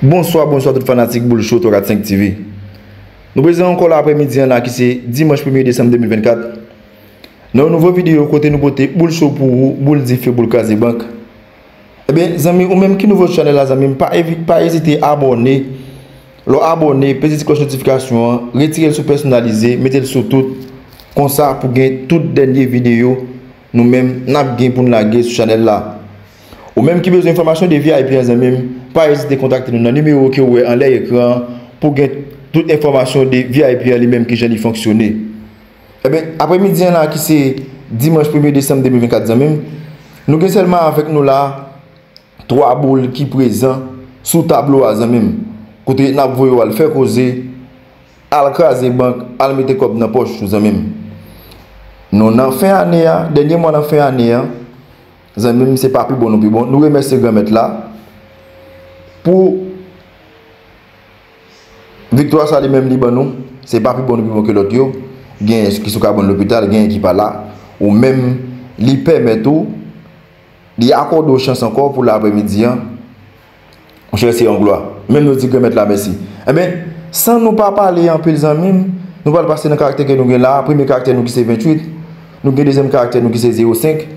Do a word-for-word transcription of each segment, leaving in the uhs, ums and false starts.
Bonswa, bonswa tout fanatik Boul Show twa kat senk T V. Nou prezan ankò la aprèmidi an la ki se dimanch premye desanm de mil vennkat. Nan yon nouvo videyo kote nou pote Boul Show pou ou, boul dife, boul kraze bank. Ebyen, zanmi, ou menm ki nouvo sou chanèl la, zanmi m, pa evi-, pa ezite abòne. Lè w abòne, peze ti klòch notifikasyon an, retire l sou pèsonalize, mete l sou tout. Konsa pou gen tout dènye videyo nou menm n ap gen pou n lage sou chanèl la. Ou menm ki bezwen enfòmasyon de V I P an, zanmi m, pa ezite kontakte nou nan nimewo ke w wè anlè ekran an pou gen tout enfòmasyon de V I P an li menm, kijan li fonksyone. Ebyen, aprèmidi an la ki se dimanch premye desanm de mil vennkat, zanmi m, nou gen sèlman avèk nou la twa boul ki prezan sou tablo a, zanmi m, kote n ap voye w al fè koze, al kraze bank, al mete kòb nan pòch ou, zanmi m. Nou nan fen ane a, dènye mwa nan fen ane a, zanmi m, se pa pi bon nou pi bon. Nou remèsye Granmèt la pou viktwa sa li menm li ban nou. Se pa pi bon nou pi bon ke lòt yo. Genyen ki sou kabann lopital, genyen ki pa la. Ou menm, li pèmèt ou, li akòde w chans ankò pou l aprèmidi an. Monchè, se yon glwa. Menm nou di Granmèt la mèsi. Ebyen, san nou pa pale anpil, zanmi m, nou pral pase nan karaktè ke nou gen la. Premye karaktè nou ki se venntuit. Nou gen dezyèm karaktè nou ki se zewo senk.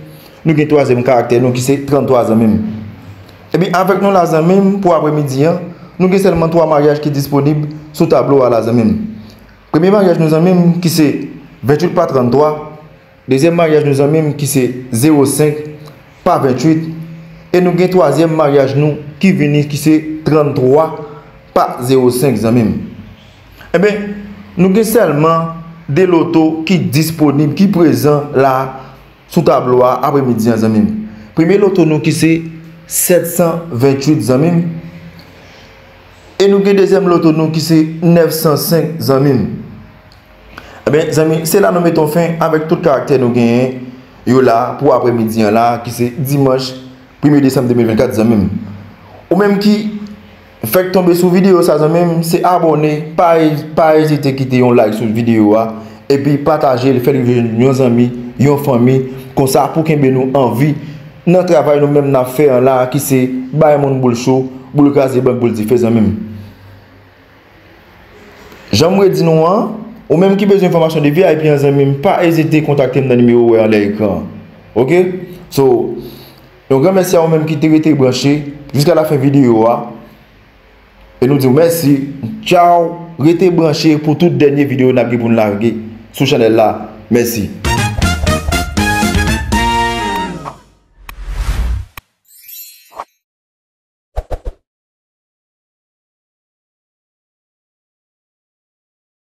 Nou gen twazyèm karaktè nou ki se tranntwa, zanmi m. Ebyen, avèk nou la, zanmi m, pou aprèmidi an, nou gen sèlman twa maryaj ki disponib sou tablo a la, zanmi m. Premye maryaj nou, zanmi m, ki se venntuit pa tranntwa. Dezyèm maryaj nou, zanmi m, ki se zewo senk pa venntuit. E nou gen twazyèm maryaj nou ki vini, ki se tranntwa pa zewo senk, zanmi m. Ebyen, nou gen sèlman de loto ki disponib, ki prezan la sou tablo a aprèmidi an, zanmi m. Premye loto nou ki se sèt san venntuit, zanmi m. E nou gen dezyèm loto nou ki se nèf san senk, zanmi m. Ebyen, zanmi, se la nou mete yon fen avèk tout karaktè nou genyen yo la pou aprèmidi an la, ki se dimanch premye desanm de mil vennkat, zanmi m. Ou menm ki fèk tonbe sou videyo sa, zanmi m, se abòne, pa e-, pa ezite kite yon like sou videyo a, epi pataje l, fè l rive yon zanmi, yon fanmi, konsa pou kenbe nou anvi nan travay nou menm n ap fè an la, ki se bay moun boul cho, boul kraze bank, boul dife, zanmi m. Jan m redi nou an, ou menm ki bezwen enfòmasyon de V I P an, zanmi m, pa ezite kontakte m nan nimewo ou wè anlè ekran an. Oke? So, yon gran mèsi a ou menm ki te rete branche jiska lafen videyo a. E nou di w mèsi. Tchaw. Rete branche pou tout dènye videyo n ap gen pou n lage sou chanèl la. Mèsi.